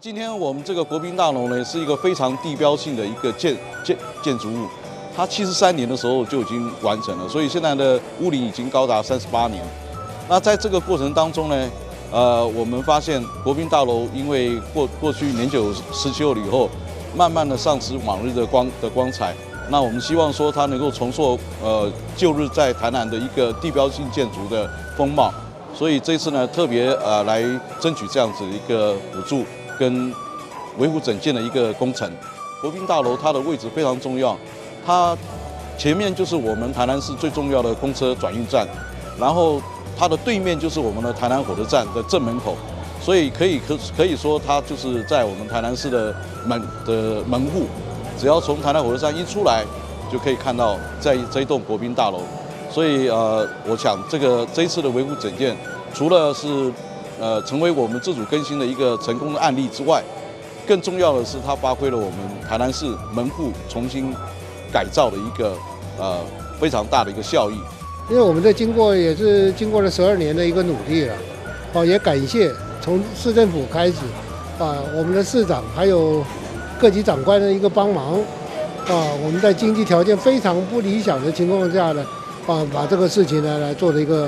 今天我們這個國賓大樓呢，是一個非常地標性的一個建築物，它73年的時候就已經完成了，所以現在的屋齡已經高達38年。那在這個過程當中呢，我們發現國賓大樓因為過去年久失修了以後，慢慢的喪失往日的光彩。那我們希望說它能夠重塑舊日在台南的一個地標性建築的風貌，所以這次呢特別來爭取這樣子一個補助跟維護整建的一個工程。國賓大樓它的位置非常重要，它前面就是我們台南市最重要的公車轉運站，然後它的對面就是我們的台南火車站的正門口，所以可以說它就是在我們台南市的門戶。只要從台南火車站一出來，就可以看到在這一棟國賓大樓。所以我想這一次的維護整建，除了是成為我們自主更新的一個成功的案例之外，更重要的是它發揮了我們台南市門戶重新改造的一個非常大的一個效益。因為我們這經過也是經過了12年的一個努力了，哦，也感謝從市政府開始，啊，我們的市長還有各級長官的一個幫忙，啊，我們在經濟條件非常不理想的情況下呢，啊，把這個事情呢來做了一個，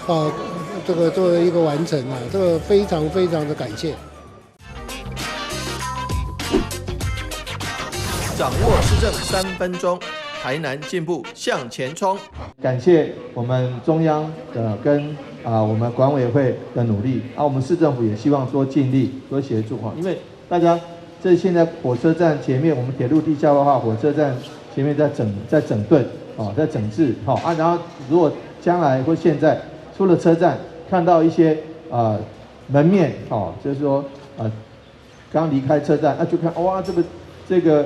啊，這個做了一個完成啊，這個非常非常的感謝。掌握市政3分鐘，台南進步向前衝。感謝我們中央的跟我們管委會的努力，啊，我們市政府也希望說盡力多協助哈，因為大家這現在火車站前面，我們鐵路地下化，火車站前面在整頓哦，在整治好啊，然後如果將來或現在出了車站，看到一些門面哦，就是說剛離開車站，啊就看哇這個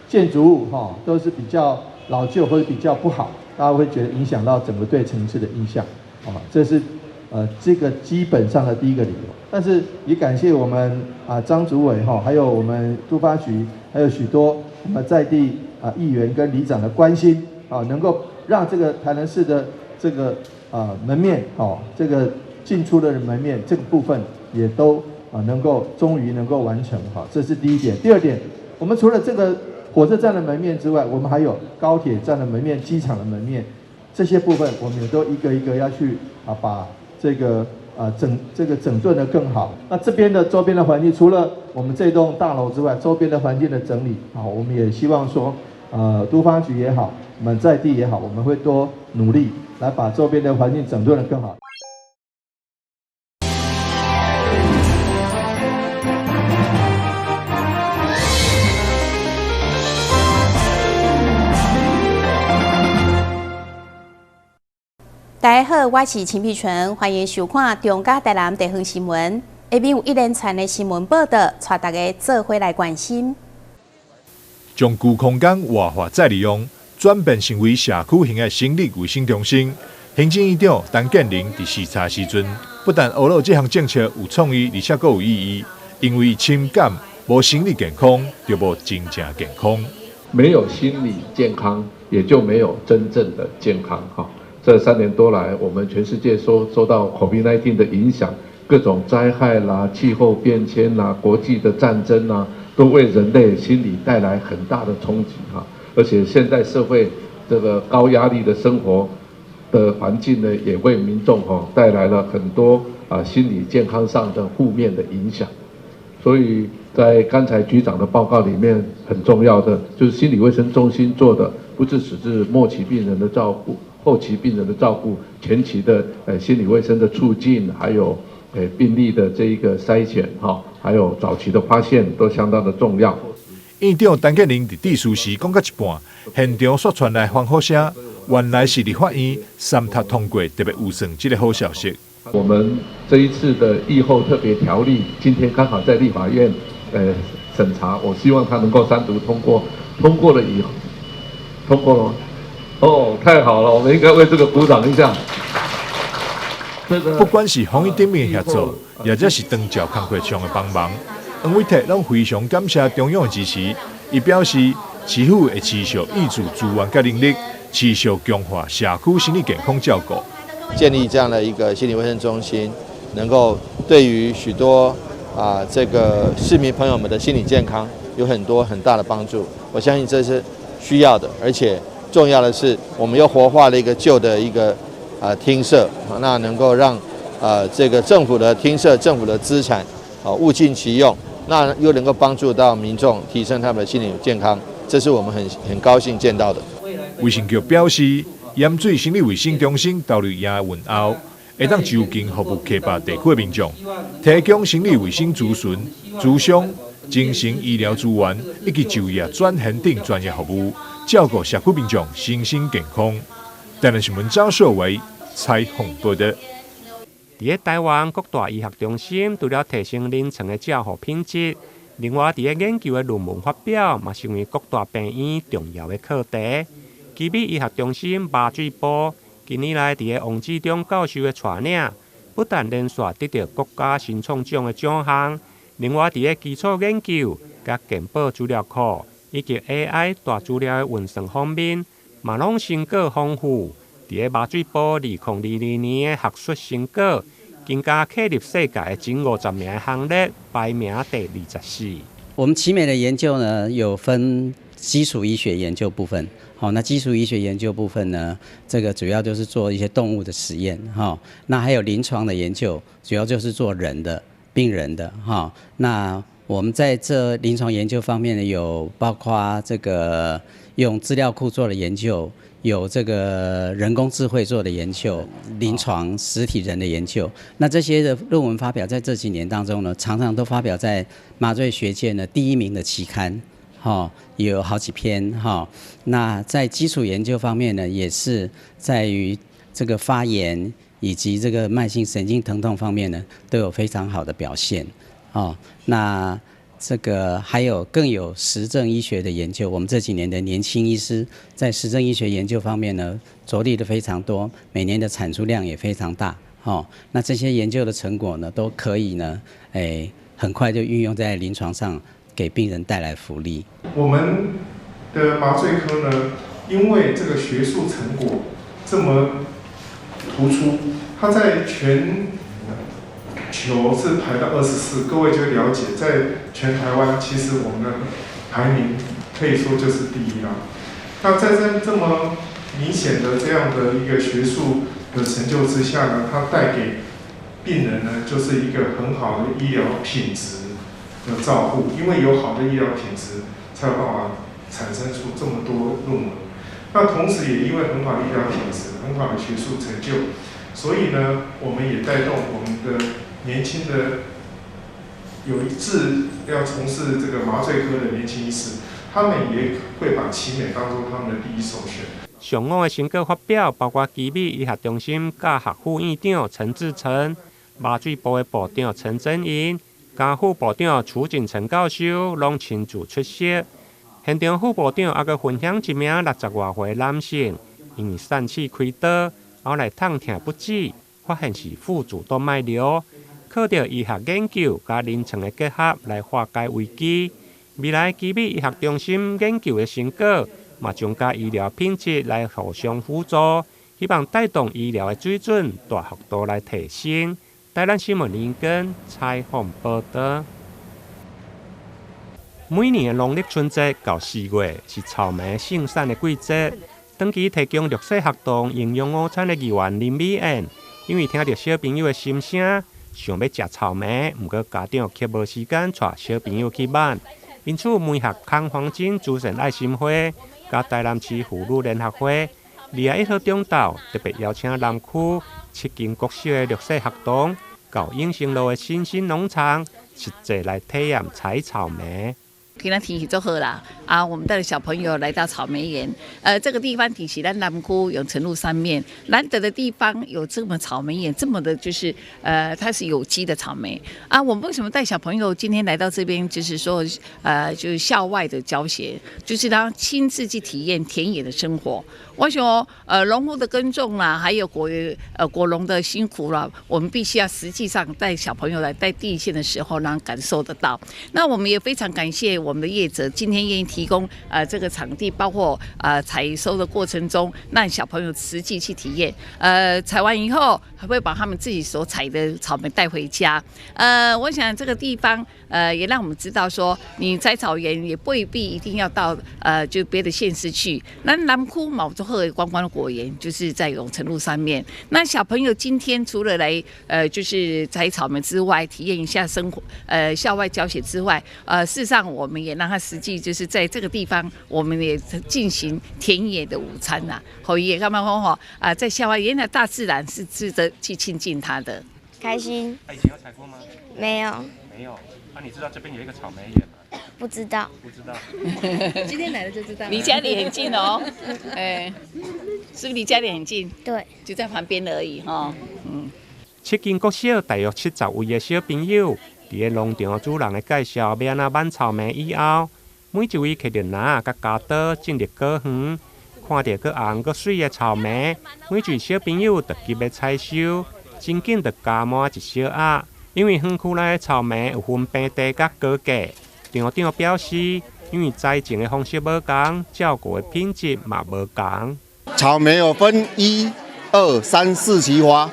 建築物哈都是比較老舊或者比較不好，大家會覺得影響到整個對城市的印象，啊，這是這個基本上的第一個理由。但是也感謝我們啊張主委哈，還有我們都發局，還有許多我們在地啊議員跟里長的關心啊，能夠讓這個台南市的這個啊門面哦，這個進出的門面這個部分也都啊能夠終於能夠完成哈，這是第一點。第二點，我們除了這個火車站的門面之外，我們還有高鐵站的門面、機場的門面，這些部分我們也都一個一個要去啊把這個啊整這個整頓得更好。那這邊的周邊的環境，除了我們這棟大樓之外，周邊的環境的整理啊，我們也希望說，都發局也好，我們在地也好，我們會多努力來把周邊的環境整頓得更好。大家好，我是陳碧純，歡迎收看中嘉台南地方新聞。下面有一連串的新聞報道，帶大家做伙來關心。將舊空間活化再利用，轉變成為社區型的心理衛生中心。行政院長陳建仁佇視察時陣，不但呵咾這項政策有創意，而且閣有意義，因為深感無心理健康，就無真正健康。沒有心理健康，也就沒有真正的健康。哈。這3年多來，我們全世界受到 COVID-19 的影響，各種災害啦、氣候變遷啦、國際的戰爭啦，都為人類心理帶來很大的衝擊哈。而且現在社會這個高壓力的生活的環境呢，也為民眾哈帶來了很多啊心理健康上的負面的影響。所以在剛才局長的報告裡面，很重要的就是心理衛生中心做的，不只是末期病人的照顧。後期病人的照顧，前期的心理衛生的促進，還有病例的這一個篩選哈，還有早期的發現，都相當的重要。院長陳建仁佇致辭時講到一半，現場煞傳來歡呼聲，原來是立法院三讀通過特別預算這個好消息。我們這一次的疫後特別條例，今天剛好在立法院審查，我希望它能夠三讀通過，通過了以後，通過了嗎？哦，太好了，我們應該為這個鼓掌一下。不管是防疫頂面協助，或者是長照工課上的幫忙，黃偉哲攏非常感謝中央的支持。伊表示，市府會持續挹注資源佮人力，持續強化社區心理健康照顧。建立這樣的一個心理衛生中心，能夠對於許多這個市民朋友們的心理健康有很多很大的幫助。我相信這是需要的，而且重要的是，我們又活化了一個舊的一個廳舍，那能夠讓這個政府的廳舍、政府的資產物盡其用，那又能夠幫助到民眾提升他們的心理健康，這是我們很高興見到的。衛生局表示，鹽水心理衛生中心投入營運後，會當就近服務溪北地區的民眾，提供心理衛生諮詢、諮商、精神醫療資源以及就業轉型等專業服務，照顧社區民眾身心健康。台南新聞張碩偉採訪報導。佇咧台灣各大醫學中心，除了提升臨床的照護品質，另外佇咧研究的論文發表，嘛成為各大病院重要的課題。奇美醫學中心麻醉部近年來佇咧王志忠教授的帶領，不但連續得著國家新創獎的獎項，另外佇咧基礎研究、佮健保資料庫以及 AI 大資料的運算方面，嘛攏成果豐富。佇咧麻醉部2022年的學術成果，更加列入世界的前50名的行列，排名第24。我們奇美的研究呢，有分基礎醫學研究部分。好，那基礎醫學研究部分呢，這個主要就是做一些動物的實驗，哈。那還有臨床的研究，主要就是做人的病人的，哈。那我們在這臨床研究方面呢，有包括這個用資料庫做的研究，有這個人工智慧做的研究，臨床實體人的研究。那這些的論文發表在這幾年當中呢，常常都發表在麻醉學界呢第一名的期刊。哈，有好幾篇哈。那在基礎研究方面呢，也是在於這個發炎以及這個慢性神經疼痛方面呢，都有非常好的表現。哦，那這個還有更有實證醫學的研究，我們這幾年的年輕醫師在實證醫學研究方面呢，着力的非常多，每年的產出量也非常大。哦，那這些研究的成果呢，都可以呢，很快就運用在臨床上，給病人帶來福利。我們的麻醉科呢，因為這個學術成果這麼突出，它在全球是排到24，各位就了解，在全台灣其實我們的排名可以說就是第一啦。那在這麼明顯的這樣的一個學術的成就之下呢，它帶給病人呢，就是一個很好的醫療品質的照顧，因為有好的醫療品質，才有辦法產生出這麼多論文。那同時也因為很好的醫療品質、很好的學術成就，所以呢，我們也帶動我們的年輕的有一志要從事這個麻醉科的年輕醫師，他們也會把奇美當作他們的第一首選。上午的成果發表，包括奇美醫學中心教學副院長陳志成、麻醉部的部長陳真英、加副部長楚錦成教授，攏親自出席。現場副部長猶閣分享一名60外歲男性，因為疝氣開刀，後來痛疼不止，發現是腹主動脈瘤，靠著醫學研究佮臨床的結合來化解危機。未來奇美醫學中心研究的成果，嘛將佮醫療品質來互相輔助，希望帶動醫療的水準大幅度來提升。台南新聞林根採訪報導。每年的農曆春節到4月是草莓盛產的季節。長期提供綠色學堂營養午餐的議員林美燕，因為聽著小朋友的心聲，想欲食草莓，毋過家長卻無時間帶小朋友去買，因此媒合康黃金慈善愛心會、佮台南市婦女聯合會，21號中晝特別邀請南區7間國小的綠色學童，到永盛路的新興農場，實際來體驗採草莓。今仔天氣足好啦，啊，我們帶著小朋友來到草莓園，這個地方其實咱南區永成路上面難得的地方有這麼草莓園，這麼的，就是它是有機的草莓啊。我們為什麼帶小朋友今天來到這邊，就是說，就是校外的教學，就是讓親自去體驗田野的生活。我想，農夫的耕種啦，還有果農的辛苦啦，我們必須要實際上帶小朋友來在第一線的時候，讓感受得到。那我們也非常感謝我們的業者今天願意提提供這個場地，包括採收的過程中，讓小朋友實際去體驗。採完以後，還會把他們自己所採的草莓帶回家。我想這個地方，也讓我們知道說，你摘草園也未必一定要到就別的縣市去。那南區嘛有足好的觀光果園，就是在永成路上面。那小朋友今天除了來就是摘草莓之外，體驗一下生活，校外教學之外，事實上我們也讓他實際就是在這個地方，我們也進行田野的午餐呐。予伊會感覺講吼啊，在校外，原來大自然是值得去親近它的。開心。以前有採過嗎？沒有。沒有。那你知道這邊有一個草莓園嗎？不知道。不知道。今天來了就知道。離家裡很近哦。哎，是不是離家裡很近？對，就在旁邊而已哈。嗯。七間國小大約70位的小朋友，佇咧農場主人的介紹欲按怎挽草莓以後，每一位提著籃佮鉸刀進入果園，看著閣紅閣媠的草莓，每一位小朋友就急欲採收，真緊就加滿一小盒。因為園區內的草莓有分平地佮高架，場長表示，因為栽種的方式無仝，照顧的品質嘛無仝。草莓有分1、2、3、4期花。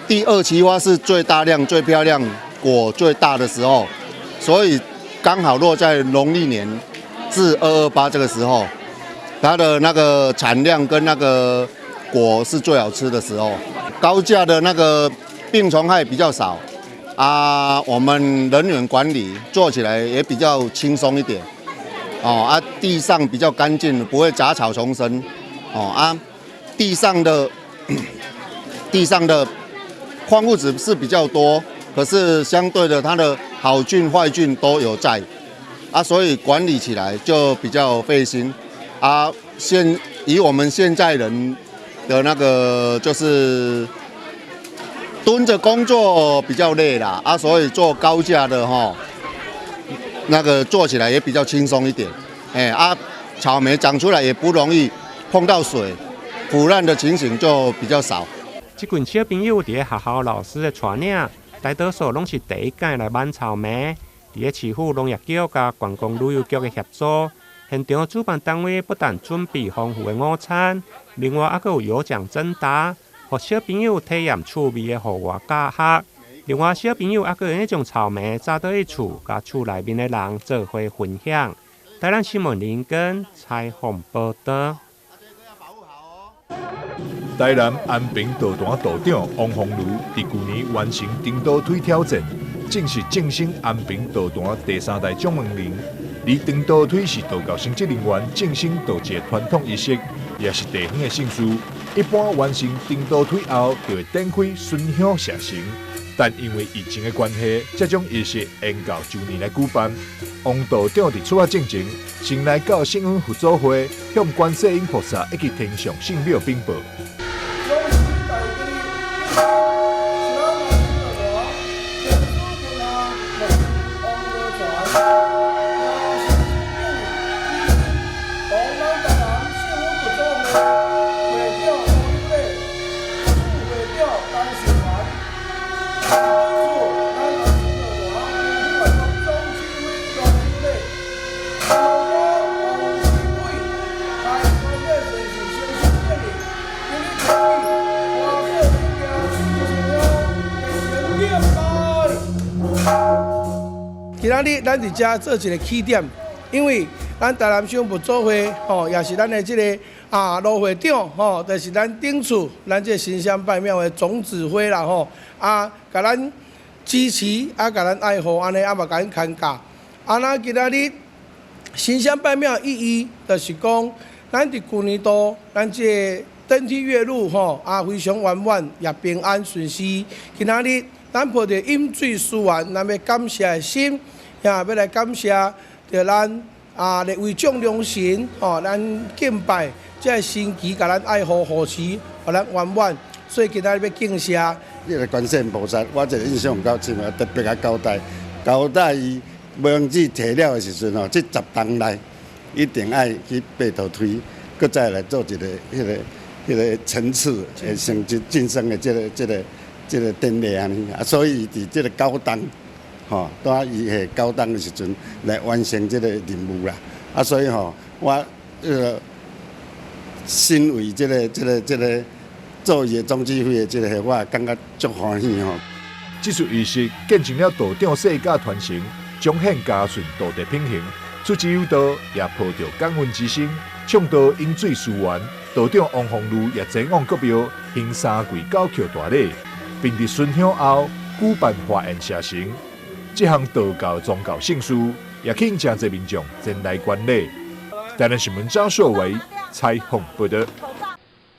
第二期花是最大量、最漂亮、果最大的時候，所以剛好落在農曆年至228這個時候，它的那個產量跟那個果是最好吃的時候。高架的那個病蟲害比較少啊，我們人員管理做起來也比較輕鬆一點。哦啊，地上比較乾淨，不會雜草叢生。哦啊，地上的地上的礦物質是比較多，可是相對的，它的好菌壞菌都有在，啊，所以管理起來就比較費心。啊，以我們現在人的那個就是蹲着工作比較累啦，啊，所以做高架的吼，那個做起來也比較輕鬆一點。哎，啊，草莓長出來也不容易碰到水，腐爛的情形就比較少。這群小朋友佇咧學校老師的帶領，大多數攏是第一擺來挽草莓。佇咧市府農業局佮觀光旅遊局的協助，現場主辦單位不但準備豐富的午餐，另外猶閣有有獎徵答，予小朋友體驗趣味的戶外教學。另外，小朋友猶閣會用將草莓紮倒去厝，佮厝內面的人做伙分享。台南新聞林根採訪報導。台南安平道壇道長王鴻儒佇舊年完成頂刀腿挑戰，正式晉升安平道壇第三代掌門人。而頂刀腿是道教神職人員晉升道士的傳統儀式，也是地方的盛事。一般完成頂刀腿後，就會點開巡香謝神。但因為疫情的關係，這種儀式延到周年來舉辦。王道長佇出發進前，先來到聖恩佛祖會，向觀世音菩薩以及天上聖母稟報。今仔日咱佇遮做一個起點，因為咱台南聖恩佛祖會吼，也是咱的這個啊羅會長吼，就是咱頂厝咱這個神社拜廟的總指揮啦吼，啊，共咱支持啊，共咱愛護按呢，啊嘛共咱牽教。啊，咱今仔日神社拜廟意義，就是講咱佇舊年度，咱這個登梯躍入吼，啊非常圓滿，也平安順遂。今仔日咱抱著飲水思源，咱欲感謝的心。也欲來感謝著咱啊，列位眾龍神吼，咱敬拜這个神祇，共咱愛護護持，予咱圓滿。所以今仔日欲敬謝。這个觀世音菩薩，我這個印象較深啊，特別共交代，交代伊無子提了的時陣吼，這10冬內一定愛去爬刀腿，閣再來做一個彼個層次的升級晉升的這個典禮按呢。啊，所以佇這個九冬。吼，拄仔伊下九冬的時陣來完成這個任務啦。啊，所以吼，我身為這個做伊的總指揮的這個，我也感覺足歡喜吼。這次儀式見證了道長世家傳承，彰顯家訓道德品行，出之有道，也抱著感恩之心，倡導飲水思源。道長王鳳如也前往國廟行三跪九叩大禮，並佇巡香後舉辦化緣社神。這項道教宗教盛事，也吸引誠濟民眾前來觀禮。台南新聞張碩偉採訪報導。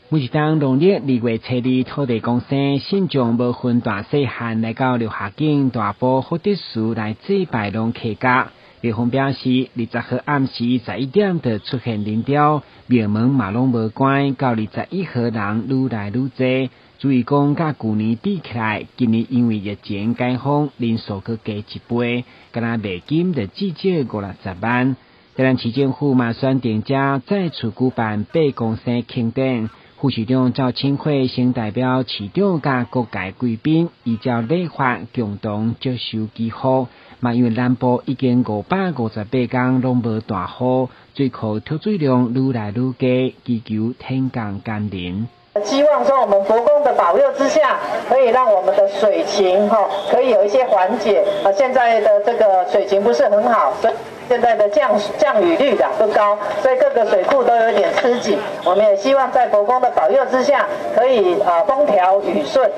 每一冬農曆2月初2土地公生，信眾無分大細漢來到樓下景大埔福德祠來祭拜攏客家。麗芳表示，20號暗時11點就出現人潮，廟門嘛攏無關，到21號人愈來愈濟。注意講，佮舊年比起來，今年因為疫情解封，人數閣加一倍，敢若賣金就至少5、60萬。台南市政府嘛選定遮再次舉辦伯公生慶典。副市長趙清慧先代表市長佮各界貴賓，依照禮法共同接受祈福。嘛，因為南部已經558工攏無大雨，水庫蓄水量愈來愈低，祈求天降甘霖。希望說我們伯公的保佑之下，可以讓我們的水情哈可以有一些緩解。啊，現在的這個水情不是很好，所以現在的降雨率啊不高，所以各個水庫都有點吃緊。我們也希望在伯公的保佑之下，可以啊風調雨順。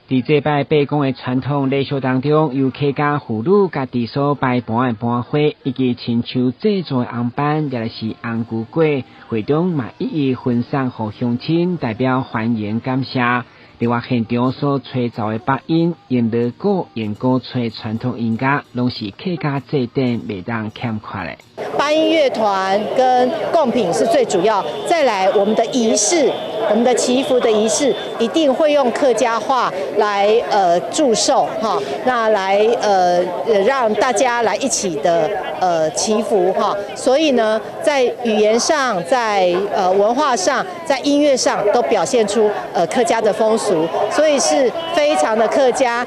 佇祭拜伯公的傳統禮數當中，由客家婦女家己所擺盤的盤花，以及親手製作的紅板，也就是紅龜粿，會中嘛一一分送予鄉親，代表歡迎感謝。另外，現場所吹奏的八音、用鑼鼓、用鼓吹傳統音樂，攏是客家祭典袂當欠缺的。八音樂團跟貢品是最主要，再來我們的儀式，我們的祈福的儀式一定會用客家話來祝壽哈，那來讓大家來一起的祈福哈，所以呢，在語言上，在文化上，在音樂上都表現出客家的風俗，所以是非常的客家。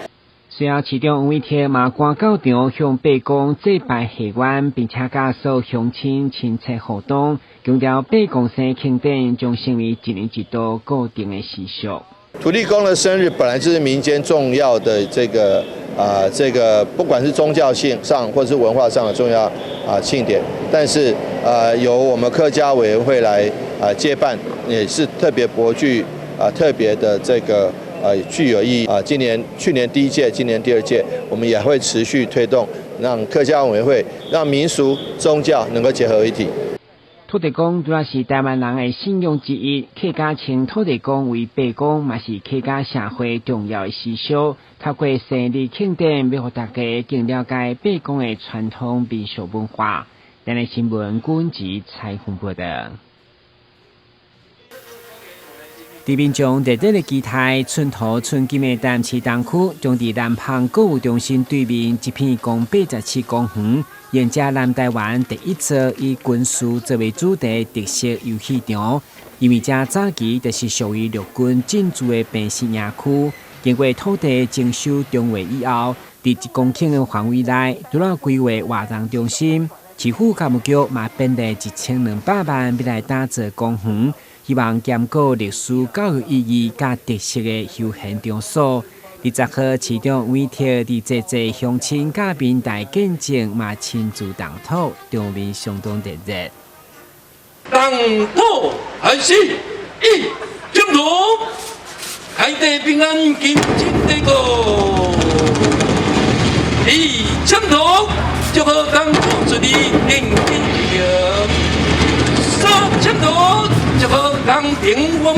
隨後，市長黃偉哲嘛趕到場向伯公祭拜賀願，並且佮所有鄉親親切互動，強調伯公生慶典將成為一年一度固定的習俗。土地公的生日本來就是民間重要的這個不管是宗教性上或是文化上的重要慶典，但是由我們客家委員會來接辦，也是特別博具特別的這個。具有意義啊！今年、去年第一屆，今年第二屆，我們也會持續推動，讓客家委員會、讓民俗宗教能夠結合一體。土地公主要是台灣人的信仰之一，客家稱土地公為伯公，嘛是客家社會重要的習俗。透過生日慶典，欲予大家更了解伯公的傳統民俗文化。台南新聞君子采訪報導。佇民眾熱烈的期待，寸土寸金的台南市東區，將佇南方購物中心對面一片共87公園，迎接南台灣第一座以軍事作為主題特色遊戲場。因為這早期就是屬於陸軍進駐的兵士營區，經過土地徵收重劃以後，佇1公頃的範圍內，除了規劃活動中心，市府工務局嘛編列1200萬，欲來打造公園。希望兼顧歷史教育意義佮特色的休閒場所。20號，市長委託佇濟濟鄉親佮民代見證，嘛親自動土，場面相當熱烈。動土開始，一，進土，開地平安，金錢地國。二，簽土，祝賀動土順利，定金平。三，簽土。祝賀工程圓滿，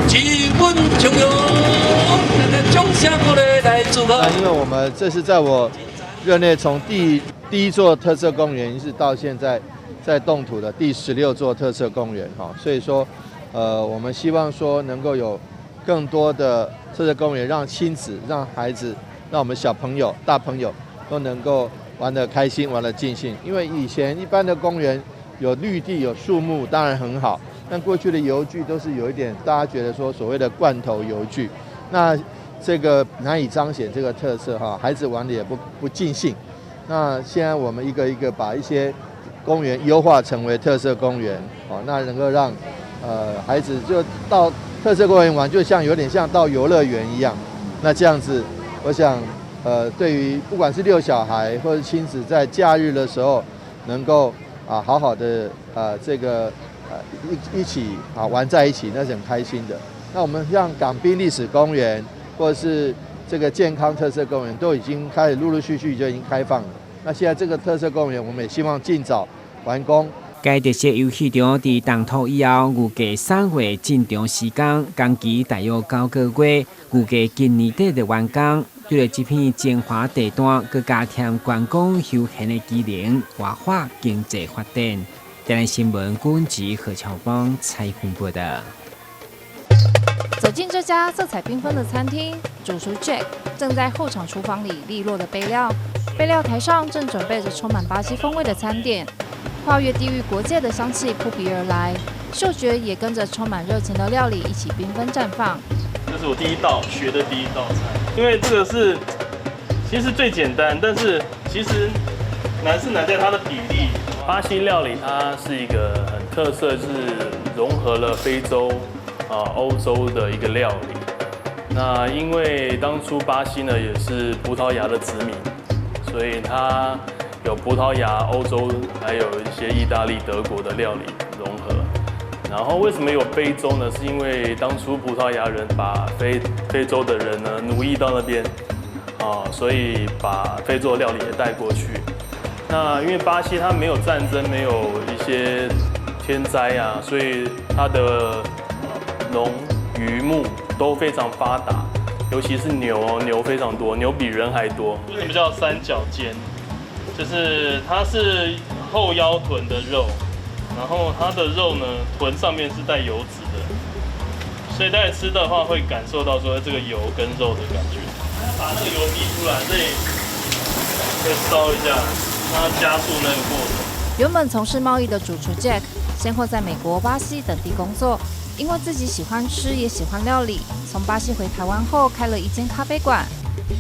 財運暢順。掌聲鼓勵來祝賀。那因為我們這是在我任內從第一座特色公園，一直到現在在動土的第16座特色公園哈，所以說，我們希望說能夠有更多的特色公園，讓親子、讓孩子、讓我們小朋友、大朋友都能夠玩得開心、玩得盡興。因為以前一般的公園有綠地、有樹木，當然很好。但過去的遊具都是有一點，大家覺得說所謂的罐頭遊具，那這個難以彰顯這個特色哈，孩子玩的也不盡興。那現在我們一個一個把一些公園優化成為特色公園，哦，那能夠讓孩子就到特色公園玩，就像有點像到遊樂園一樣。那這樣子，我想，對於不管是遛小孩或者親子在假日的時候，能夠啊好好的這個一起啊玩在一起，那是很開心的。那我們像港濱歷史公園或者是這個健康特色公園，都已經開始陸陸續續就已經開放了。那現在這個特色公園，我們也希望盡早完工。該特色遊戲場佇動土以後，預計3月進場施工，工期大約9個月，預計今年底就完工。對這片精華地段，閣加添觀光休閒的機能，活化經濟發展。台南新聞軍籍何喬邦採訪報導。走進這家色彩繽紛的餐廳，主廚 Jack 正在後場廚房裡利落的備料，備料台上正準備着充滿巴西風味的餐點。跨越地域國界的香氣撲鼻而來，嗅覺也跟着充滿熱情的料理一起繽紛綻放。這是我第一道學的第一道菜，因為這個是其實最簡單，但是其實難是難在它的比例。巴西料理它是一個很特色，是融合了非洲、歐洲的一個料理。那因為當初巴西呢也是葡萄牙的殖民，所以它有葡萄牙、歐洲，還有一些意大利、德國的料理融合。然後為什麼有非洲呢？是因為當初葡萄牙人把非洲的人呢奴役到那邊，啊，所以把非洲料理也帶過去。那因為巴西它沒有戰爭，沒有一些天災啊，所以它的農漁牧都非常發達，尤其是牛哦，牛非常多，牛比人還多。為什麼叫三角肩？就是它是後腰臀的肉，然後它的肉呢，臀上面是帶油脂的，所以大家吃的話會感受到說這個油跟肉的感覺。把那個油逼出來，所以會燒一下，讓它加速那個過程。原本從事貿易的主廚 Jack，先後在美國、巴西等地工作，因為自己喜歡吃，也喜歡料理，從巴西回台灣後，開了一間咖啡館，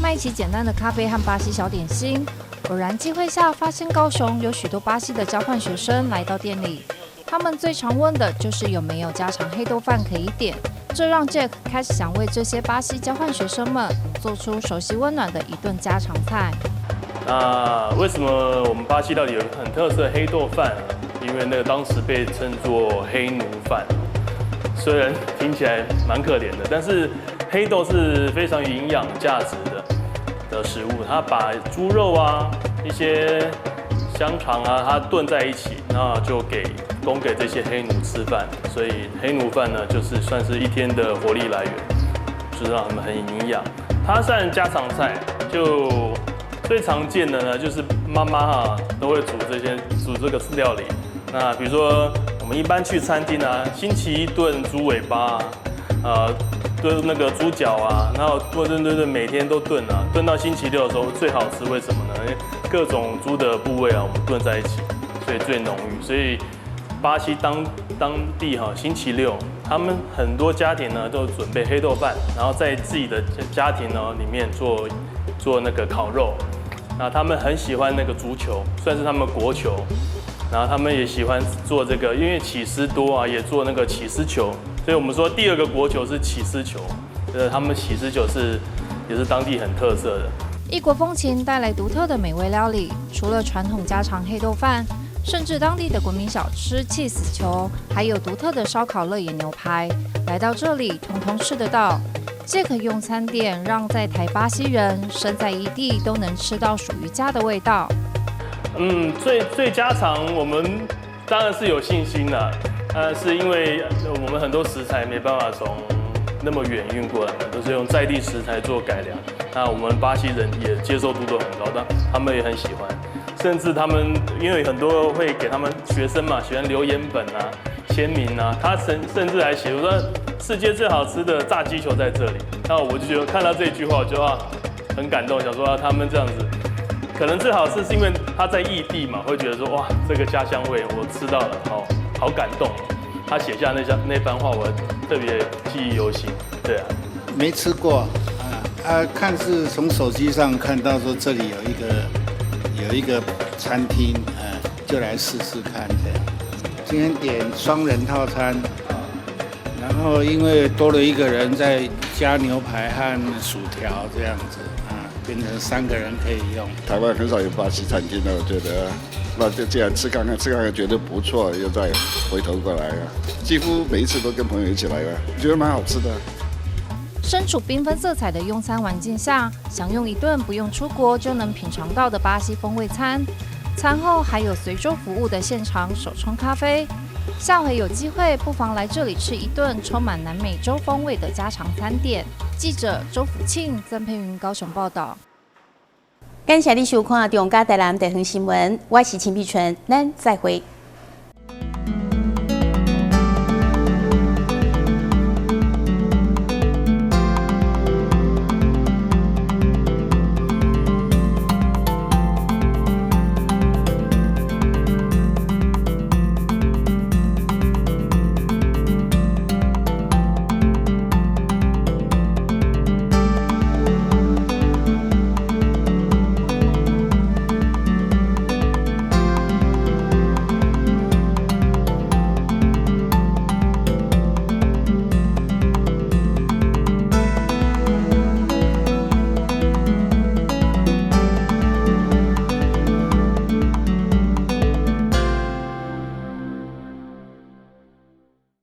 賣起簡單的咖啡和巴西小點心。偶然機會下，發現高雄有許多巴西的交換學生來到店裡，他們最常問的就是有沒有家常黑豆飯可以點。這讓 Jack 開始想為這些巴西交換學生們做出熟悉溫暖的一頓家常菜。那為什麼我們巴西料理有很特色黑豆飯？因為那個當時被稱作黑奴飯，雖然聽起來蠻可憐的，但是黑豆是非常營養價值的食物。它把豬肉啊、一些香腸啊，它燉在一起，那就供給這些黑奴吃飯。所以黑奴飯呢，就是算是一天的活力來源，就是讓他們很營養。它算家常菜，就最常見的呢，就是媽媽哈都會煮這些煮這個料理。那比如說我們一般去餐廳啊，星期一燉豬尾巴，燉那個豬腳啊，然後燉燉燉燉，每天都燉啊，燉到星期六的時候最好吃。為什麼呢？因為各種豬的部位啊，我們燉在一起，所以最濃郁。所以巴西當地哈，星期六他們很多家庭呢都準備黑豆飯，然後在自己的家庭呢裡面做那個烤肉。那他們很喜歡那個足球，算是他們國球。然後他們也喜歡做這個，因為起司多啊，也做那個起司球。所以我們說第二個國球是起司球，就是他們起司球也是當地很特色的。異國風情帶來獨特的美味料理，除了傳統家常黑豆飯，甚至當地的國民小吃起司球，還有獨特的燒烤肋眼牛排，來到這裡通通吃得到。傑克用餐點讓在台巴西人身在異地都能吃到屬於家的味道。嗯，最最家常，我們當然是有信心的，是因為我們很多食材沒辦法從那麼遠運過來嘛，都是用在地食材做改良。那我們巴西人也接受度都很高，但他們也很喜歡，甚至他們因為很多會給他們學生嘛，喜歡留言本啊、簽名啊，他甚至還寫說世界最好吃的炸雞球在這裡。那我就覺得看到這句話，我就啊很感動，想說他們這樣子。可能最好吃是因為他在異地嘛，會覺得說哇，這個家鄉味我吃到了，好好感動。他寫下那番話，我特別記憶猶新。對啊，沒吃過啊，看是從手機上看到說這裡有一個餐廳，就來試試看這樣。今天點雙人套餐，然後因為多了一個人再加牛排和薯條這樣子啊，變成三個人可以用。台灣很少有巴西餐廳的，我覺得，那就這樣吃看看，吃看看覺得不錯，又再回頭過來啊。幾乎每一次都跟朋友一起來啊，覺得蠻好吃的。身處繽紛色彩的用餐環境下，享用一頓不用出國就能品嘗到的巴西風味餐。餐後還有隨桌服務的現場手沖咖啡。下回有機會，不妨來這裡吃一頓充滿南美洲風味的家常餐點。記者周福慶、曾佩雲高雄報道。感謝你收看《中嘉台南地方新聞》，我是陳碧純，咱再會。